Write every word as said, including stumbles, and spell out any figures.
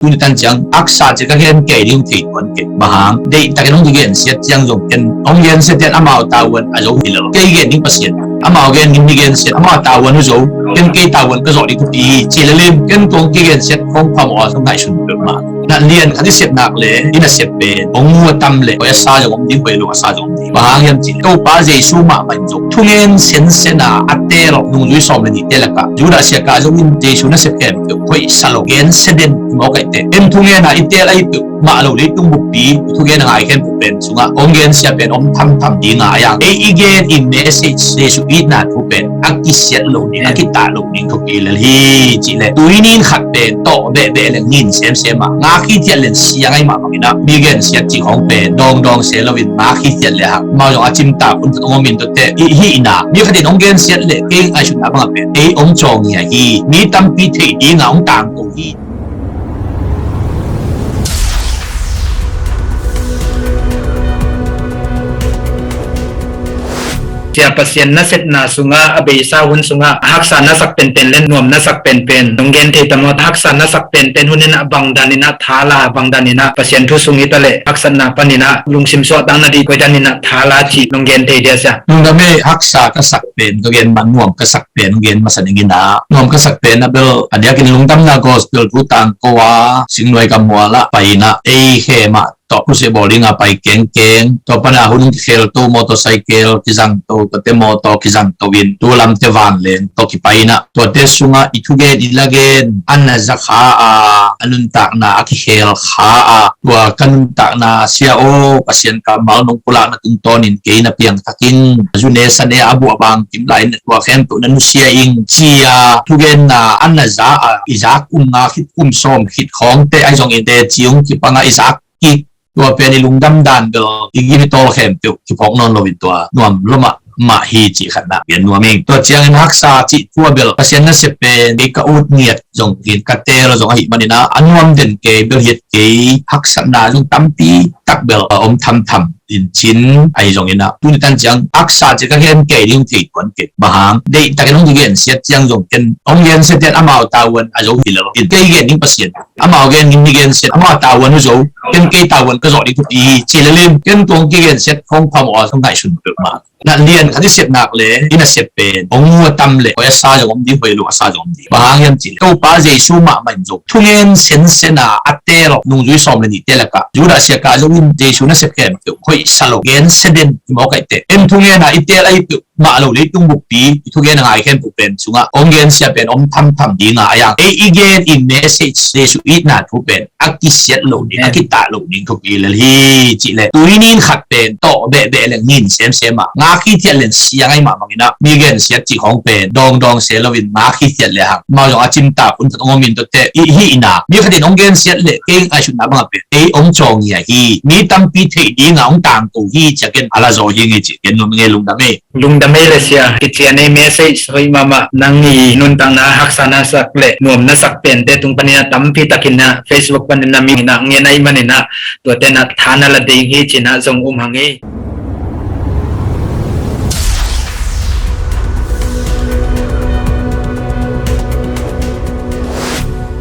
Tuni tan ciang haksa ci ka gen kei ding thei tuan kei. Bang hang, deihtakin hong kigensiat ciang zong ken hong gensiat ciang amau tavuan a zo hi lo. Kei gen ding Pasian, amau gen ding mi gensiat, amau tavuan uh zo, ken kei tavuan ka zawh ding thupi hi ci le lim, ken tuang kigensiat kong phamawh a zong ngaihsun peuhmah. Na lian khat i sep nak le i nasep pen hong mu a tam le, hoi a sa zong om ding, hoi lo a sa zong om ding. Bang hang hiam cih leh Topa Jesu mahmah in zong thungen sensen a a teel nungzui sawm le nihte lakah Judah siaka zong in Jesu nasep khempeuh hoih sa lo, gensia den i mawk aihte. En thungen a i teel ahi peuh mah lo leitung bukpi thugen a ngai khempeuh pen sungah hong gensia pen om thamtham ding a, a yang ei i gen i message Jesu itna thu pen a kisiat lo ding, a kitah lo ding thupi lel hi cih leh, tui nin khat pen tawh behbeh leng nin semsem a, ngak hithiat leng siang ahi mah bangin ah mi gensiat cih khawng pen dawngdawng se loin ngak hithiat le hang mau zong a cimtak hun khat hong om in tuate i hihna, mi khat in hong gensiat leh kei ngaihsutna bangah pen ei hong cawng hi a hi. Mi tampi theih ding a hong tangko hi. Sia, Pasian nasepna sungah, a beisa hun sungah a haksa nasak penpen le nuam nasak penpen nong gen thei tam aw? Haksa nasak penpen hun inah bang dan inah thala, bang dan inah Pasian thu sung hita le haksatna pan inah lungsim suahtak nadih koi dan inah thala cih nong gen thei dia sia? Lungdam ei, haksa ka sak pen ka gen mah, nuam ka sak pen gen masa ning inah. Nuam ka sak pen a bel a diakin lungdamna gospel thu tangko a singnuai ka mual ah pai inah ei khe mah tawh crusade bawl ding a pai kengkeng. Tua pan a hun kikhelto, motorcycle kizangto, tuate mawtaw kizangto in tulamte vanleng tawh kipai inah tuate sungah i thugen i lagen a na za kha a, a nuntakna a kikhel kha a, tua ka nuntakna sia aw, Pasian kammal nong pulakna tungtawnin kei na piangthak ing, zu ne sa ne a buah bang kim lai in tua khempeuh na nusia ing ci a thugenna a na za a, i zak kum nga khit kum sawm khit khawngte ahi zongin teci hong kipang a i zak kik, tua pen i lungdam dan bel i gim i tawl khempeuh kiphawk nawn loin tua nuam lua mahmah hi cih khat na gen nuam ing. Tua ciangin haksa cih thu a bel Pasian nasep pen kei ka ut ngiat zong hi, ka teel zong ahih manin ah a nuam den kei bel hiat kei, haksatna zong tampi tak bel a om thamtham in cin ahi zongin ah tuni tan ciang haksa cih ka gen kei ding thei tuan kei. Bang hang, deihtakin hong kigensiat ciang zong ken hong gensiat ciang amau tavuan a zo hi lo in kei gen ding Pasian, amau gen ding mi gensiat, amau tavuan uh zo, ken kei tavuan ka zawh ding thupi hi ci le lim, ken tuang kigensiat kong phamawh a zong ngaihsun peuhmah. Na lian khat i sep nak le i nasep pen hong mu a tam le, hoi a sa zong om ding, hoi lo a sa zong om ding. Bang hang hiam cih leh Topa Jesu mahmah in zong thungen sensen a a teel nungzui sawm le nihte lakah Judah siaka zong in Jesu nasep khempeuh hoih sa lo, gensia den i mawk aihte. En thungen a i teel ahi peuh mah lo leitung bukpi i thugen a ngai khempeuh pen sungah hong gensia pen om thamtham ding a, a yang ei i gen i message Jesu itna thu pen a kisiat lo ding, a kitah lo ding thupi lel hi cih leh, tui nin khat pen tawh behbeh leng nin semsem a, ngak hithiat leng siang ahi mah bangin ah mi gensiat cih khawng pen dawngdawng se loin ngak hithiat le hang mau zong a cimtak hun khat hong om in tuate i hihna, mi khat in hong gensiat leh kei ngaihsutna bangah pen ei hong cawng hi a hi. Mi tampi theih ding a hong tangko hi ci a ken a la zaw hi ing ei cih gen nuam ing ei. Lungdam ei. Lungdam ei le sia, kician ei, message hoih mahmah. Nang i nuntakna haksa nasak le nuam nasak pente tung panin a tampi takin a Facebook panin a mi na ngen ahih manin a tuate na tha na la ding hi cin a zong um hang ei.